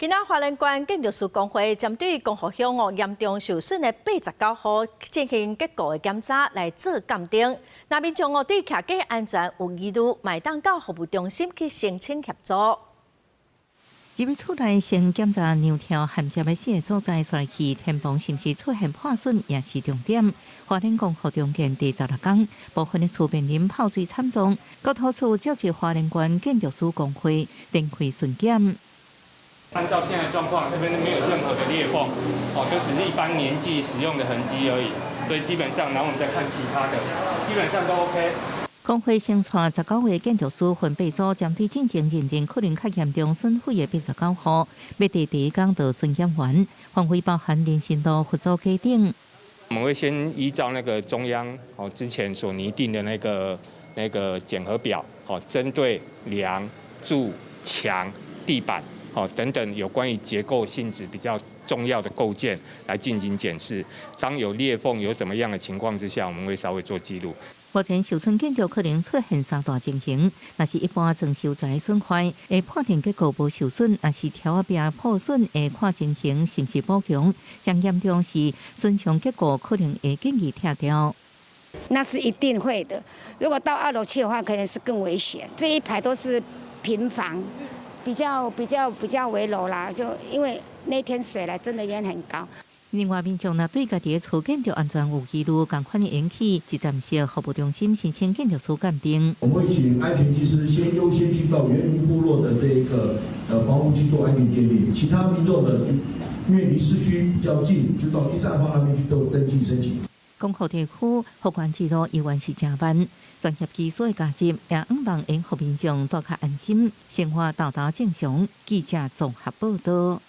今仔花蓮縣建築師公會針對光復鄉哦嚴重受損的89戶進行結構的檢查來做鑑定。若民眾哦對徛架安全有疑慮，嘛會當到服務中心去申請協助。入去厝內先檢查梁柱銜接的四个所在，煞來去天棚是毋是出現破損，也是重點。花蓮光復重建第十六工，部分的厝面臨泡水慘狀，國土署召集花蓮縣建築師公會展開巡檢。按照現在狀況，這邊沒有任何的裂縫，哦，就只是一般年紀使用的痕跡而已。所以基本上，然後我們再看其他的，基本上都 OK。公會先帶19位建築師分八組，針對進前認定可能較嚴重損毀的89戶，欲佇第一工就巡檢完，範圍包含林森路、佛祖街頂。我們會先依照那個中央哦之前所擬定的那個檢核表，哦，針對梁、柱、牆、地板，哦等等有關於結構性質比較重要的構件來進行檢視。當有裂縫有怎麼樣的情況之下，我們會稍微做記錄。目前受損建築可能出現三大情形，若是一般裝修材損壞，會判定結構無受損；若是柱仔壁破損，會看情形是毋是補強。上嚴重是損傷結構，可能會建議拆掉。那是一定會的。如果到二樓去的話，可能是更危險。這一排都是平房，比較危樓啦。就因為那天水來真的淹很高。另外，民眾若對家己的厝建築安全有疑慮，仝款會用去一站式服務中心申請建築師鑑定。我們會請安全技師先優先去到原民部落的這一個房屋去做安全鑑定，其他民眾呢，就因為離市區比較近，就到一站方那邊去做登記申請。光復地區復原之路猶原是誠慢，專業技術的加入，也向望會予民眾住較安心，生活沓沓正常。記者綜合報道。